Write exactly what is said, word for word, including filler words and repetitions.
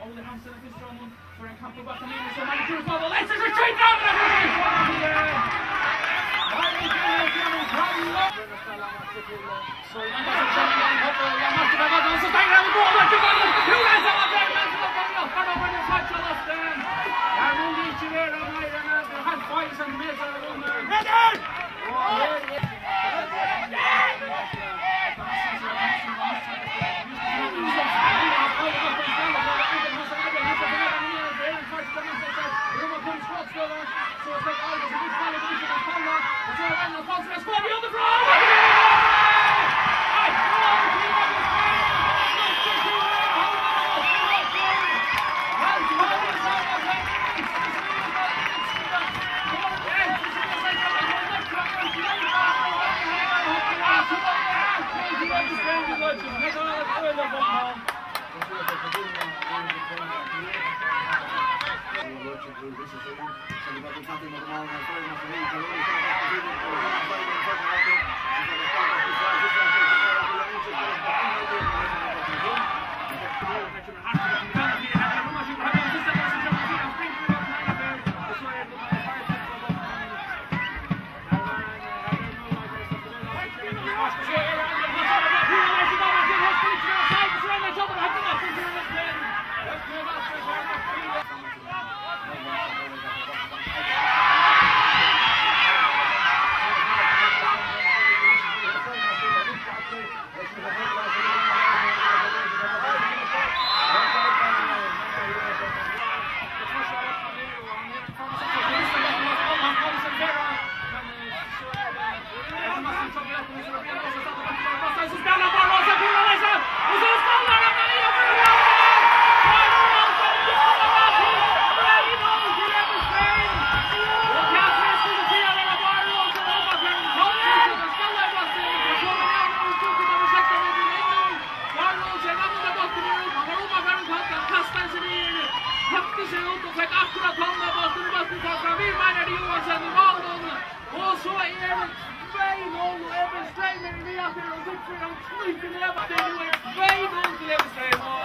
Ole Hansen er fyrst frá honum. For en kamp på bakken, men så er det Kjørsvold, og Leicester, så skyter han, men det er mål! Magnus Kjørsvold, han holder, ja, Martin Berg, han, så stenger han i mål, og så går det, Kjørsvold, han tar den, men så kommer han, for da var det svart av lasten. Ja, men det er ikke mer av mer enn at det er helt bare centimeter under. Og her Kastar seg niður, hakti seg út og fekk akkurát hond á bóltin, bóltin fór fram við Meinhard Johansen í málinum. Og so er tvey null, og Emil Streymer er við aftur, og Sigfríður, hann knýtir neva, tað er nú tvey null til Emil Streymer.